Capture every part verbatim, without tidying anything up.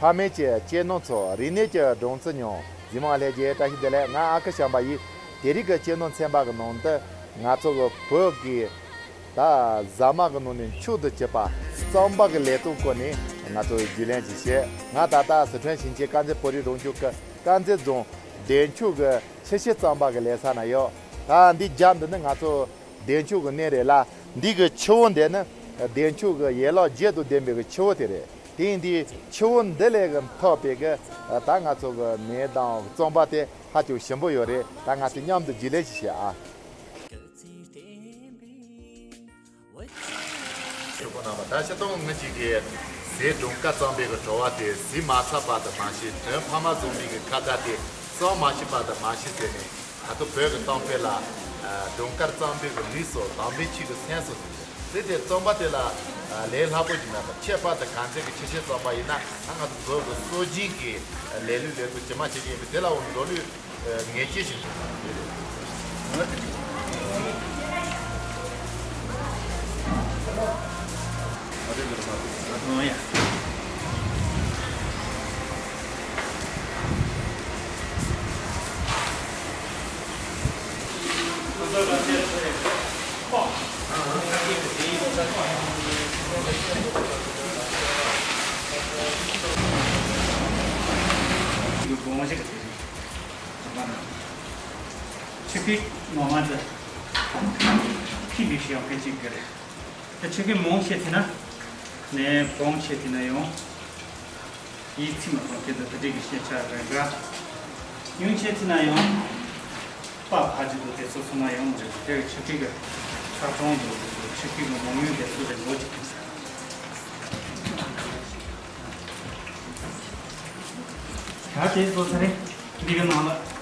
ཕ་མེས་ཀྱི་གཅེས་ནོར་ཚོ། རིག་གནས་ཀྱི་སྒྲོན་རྩི་ཉོ། གཟིགས་མོ་ལྷན་རྒྱས་བཀྲ་ཤིས་བདེ་ལེགས། ང་ཨ་ཁུ་བྱམས་པ་ཡིན། དེ་རིང་གི་གཅེས་ནོར་ཚན་པ་གི་ནང་དུ་ང་ཚོ་གི་བོད་ཀྱི་ད་ཟ་མ་གི་ནང་ནས་མཆོག་ཏུ་གྱུར་པ་རྩམ་པ་གི་ལེགས་བཏུབ་སྐོར་ནས་ང་ཚོ་རྒྱུས་ལོན་ཅིག་བྱེད། ང་ད་ལྟ་སི་ཁྲོན་ཞིང་ཆེན་དཀར་མཛེས་བོད་རིགས་རང་སྐྱོང་ཁུལ་དཀར་མཛེས་རྫོང་བདེ་མཆོག་གི་ཆུ་བྱི་རྩམ་པ་གི་ལེ་ས་ན་ཡོད། ད་འདི་རྒྱབ་འདི་ནི་ང་ཚོ་བདེ་མཆོག་གི་གནས་རེད་ལ། འདི་གི་ཆུ་བོ་འདི་ནི་བདེ་མཆོག་གི་ཡན་ལག་བརྒྱད་དང་ལྡན་པའི་གི་ཆུ་བོ་དེ་རེད། དེ་ཡིན་དུས་ཆུ་བོ་འདི་ལས་གི་ཐོབ་པའི་གི་ད་ང་ཚོ་གི་ནས་དང་རྩམ་པ་དེ་ཧ་ཅང་ཞིམ་པོ་ཡོད་རེད། ད་ང་ཚོ་མཉམ་དུ་རྒྱུས་ལོན་ཞིག་བྱེད་ཨ། ཞུ་སྐུལ་གནང་བ། ད་སྤྱིར་བཏང་ངེད་ཅག་གིས་ཟས་སྒྲོམ་ཁ་རྩམ་པའི་གི་བྲོ་བ་དེ། ཟས་མ་ཚར་བར་དུ་མ་ཤི། དོན་ཕ་མ་བཟང་པོའི་གི་ཁ་བརྡ་དེ། བསམ་མ་ཤེས་བར་དུ་མ་ཤི་ཟེར་ནས། ད་ལྟ་བོད་ཀྱི་གཏམ་དཔེ་ལ། ཨ། སྒྲོམ་ཁར་རྩམ་པའི་གི་ལུས་སོ། དམ་པའི་ཆོས་ཀྱི་སེམས་སོ་ཟེར་ཏེ། དེ་རྩམ་པ་དེ་ལ། ཨ། ལས་སླ་པོ་ཞིག་མེད་པ། ཁྱད་པར་དུ་དཀར་མཛེས་ཀྱི་ཆུ་བྱི་རྩམ་པ་ཡིན་ན། ད་ང་ཚོ་བོད་ཀྱི་སྲོལ་རྒྱུན་གྱི་ལས་ལུགས་ལས་སྟངས་ཇི་མ་ཇི་བཞིན་ཡིན་པས། དེ་ལ་འོ་འགྲོ་ལུགས། ཨ། ངེས་ཤེས་ཤིག་ཡོད་རེད། ཆུ་ཁོལ་ངོ་མ་དེ་ཁྱིམ་པའི་ཞིང་ཁམས་ཅིག་གི་རེད། ད་ཆུ་ཁོལ་མང་ཆེ་ཐི་ན་ནས་བོང་ཆེ་ཐི་ན་ཡང་ཡིད་ཚིམ་མ་སོང་ཁྱེད་ཚོ་དེ་འདྲའི་གི་ཤེས་བྱ་རེ་འགའ་ཉུང་ཆེ་ཐི་ན་ཡང་པ་ཕ་ཇི་དུ་དེ་ཚོ་ཚང་མ་ཡང་རེད། དེ་ཆུ་ཁོལ་གི་ཆ་ཚང་དུ་ཆུ་ཁོལ་གི་མང་ཉུང་དེ་ཚོ་རེ་འགོ་ཅིག་ད་དེ་བཟོ་ཚར་རེད། འདི་གི་ནང་ལ་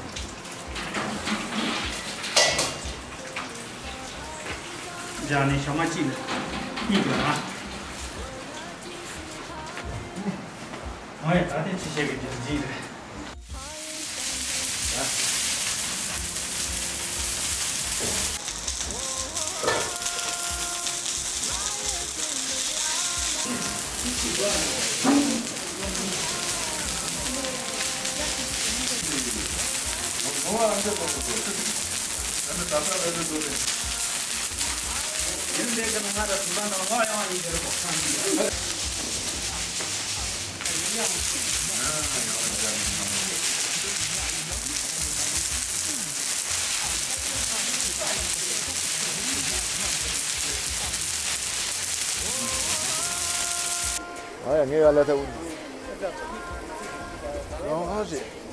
སྦྱར་ནས་ཞག་མ་གཅིག་ལ་གཉིས་ཀྱི་ལ། ཨོ་ཡ། ད་དེ་ཅི་བྱས་པའི་རྒྱུ་མཚན་རེད། ཨ་ཡ། ངས་ཡར་ལ་ཐལ། ཡང་ཧ་རེད།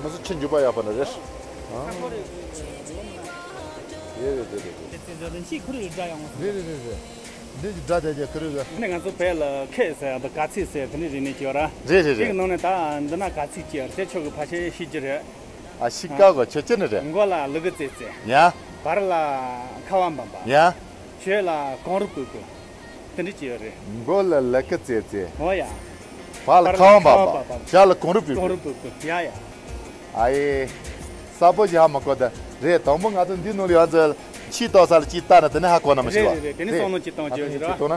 མི་ཚོ་ཆུ་འཇུག་པ་ཡག་པ་ནི་རེད། ཨ། ཡེ་རེད་རེད་རེད་རེད། དེ་ཚོ་འདི་ཕྱི་ཁུ་རུ་སྒྲ་ཡང་། རེད་རེད་རེད་རེད། འདི་ཅི་སྒྲ་དེ་ཅི་ཁུ་རུ་གི། ནི་ང་ཚོ་བོད་ལ་ཁེ་ཟེར་ཡ་དང་ག་ཚིག་ཟེར་དེ་འདྲ་རིག་གནས་ཅིག་ཡོད་ར། རེད་རེད་དེ་རེད། གི་ནང་ནས་ད་འདི་ན་ག་ཚིག་ཅིག་ཡོད་རེད། དེ་ཁྱོད་ཀྱི་ཕལ་ཆེར་ཤེས་ཀྱི་རེད། ཨ། ཤི་ཀ་གོ་ཆོས་ཅན་རེད། མགོ་ལ་ལུ་གུ་བཙས་བཙས། ཡ། བར་ལ་ཁ་བ་འབབ་འབབ། ཡ། ཞོལ་ལ་གངས་རི་སྤོས་སྤོས། དེ་འདྲ་ཅིག་ཡོད་རེད། མགོ་ལ་ལུ་གུ་བཙས་བཙས། འོ་ཡ། བར་ལ་ཁ་བ་འབབ་འབབ། ཞལ་ལ་གངས་རི་སྤོས་སྤོས། གངས་རི་སྤོས་སྤོས། ཡ་ཡ། ཨ་ཡེ། གསལ་པོ་ཞིག་ཧ་མ་གོ་ད། རེད། དང་པོ་ང་ཚོ་འདི་ནང་ལ་ཡོང་ཚེ་ཕྱི་ལྟོ་ས་ལ་ཅིག་ལྟ་ན་དེ་ནས་ཧ་གོ་ན་མི་ཤེས་པ། རེད་རེད་རེད། དེ་ནས་བསམ་བློ་ཅིག་བཏང་རྒྱུ་ཡོད་རེད།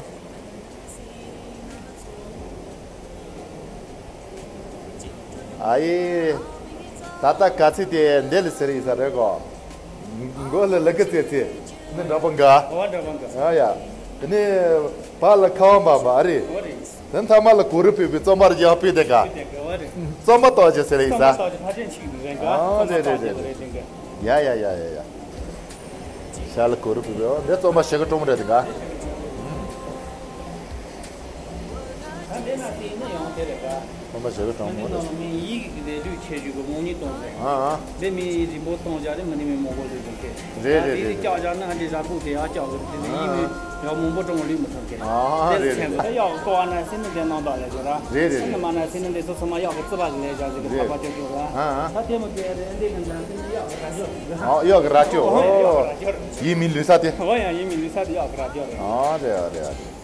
ཨ་ཡེ། ད་ལྟ་ག་ཚིག་དེ་འདི་ལ་ཟེར་ཡིན་ས་རེད་གོ། མགོ་ལ་ལུ་གུ་བཙས་བཙས། འདི་འདྲ་པོ་འགའ། འོ་འདྲ་པོ་འགའ། ཨ་ཡ། དེ་ནས་བར་ལ་ཁ་བ་འབབ་འབབ་ཨ་རེད། འོ་རེད། དེ་མཐའ་མ་ལ་གངས་རི་སྤོས་སྤོས། རྩམ་པ་རྒྱག་པའི་དེ་ག། འོ་རེད། རྩམ་པ་ཏོག་ཅིག་ཟེར་ཡིན་ས། རྩམ་པ་ཏོག་ཅིག་ཕལ་ཆེར་ཕྱིན་རེད་ག། ཨ། རྩམ་པ་རེད་རེད་ཏོག་ཅིག་རེད། རེད་དེ་འགའ། ཡ་ཡ་ཡ་ཡ་ཡ། ཞལ་ལ་གངས་རི་སྤོས་སྤོས། འདི་རྩམ་པ་ཞེ་གི་གྲང་མོ་རེད་དེ་ག། ད་འདི་ན་དེ་ནི་ཡང་དེ་རེད་ག། རྩམ་པ་ཞེ་གི་གྲང་མོ་རེད། མི་ཡིག་གི་ལས་ལུགས་ཆེ་ཤོས་ཀྱི་མང་ཉུང་གཏོང་ཟེར། ཨ་ཨ། འདི་མི་རིང་པོ་གཏོང་བྱ་རེད། མི་ནི་མི་མང་པོ་ལུས་དགོས་ཀི། རེད་རེད་རེད། དེ་བཀྱག་བྱ་ནི་ཨ་འདི་ར་ཕུག་དེ་ཡང་བཀྱག་གི་རེད། དེ་ནི་ཡིན་མི་ཡང་མང་པོ་གྲོང་ལུས་མི་ཐུབ་ཀི། ཨ་རེད་རེད། དེ་ཚན་པ་ད་གཡག་གི་ལྟོ་བ་ན་སེམས་ནི་འདི་ནང་དག་ལས་ཟེར་ར། རེད་རེད་རེད། སེམས་ནི་མ་ན་སེམས་ནི་འདི་ཚོ་ཚང་མ་གཡག་གི་རྩིབ་པ་གི་ལས་བྱ་ཟེར་གི། རེད། ཕ་ཕ་ཅོ་ཅོ་ར། ཨ་ཨ། ད་དེ་མི་དགོས་རེད། འདི་གི་འདྲ་སེམས་ནི་གཡག་གི་ར་ཅོ། ཨ་གཡག་གི་ར་ཅོ། ཨོ་གཡག་གི་ར་ཅོ་རེད། ཡིན་མིན་ལུས་ས་དེ། ཨོ་ཡ། ཡིན་མིན་ལུས་ས་དེ་གཡག་གི་ར་ཅོ་རེད། ཨ་རེད་ཨ་རེད་ཨ་རེད།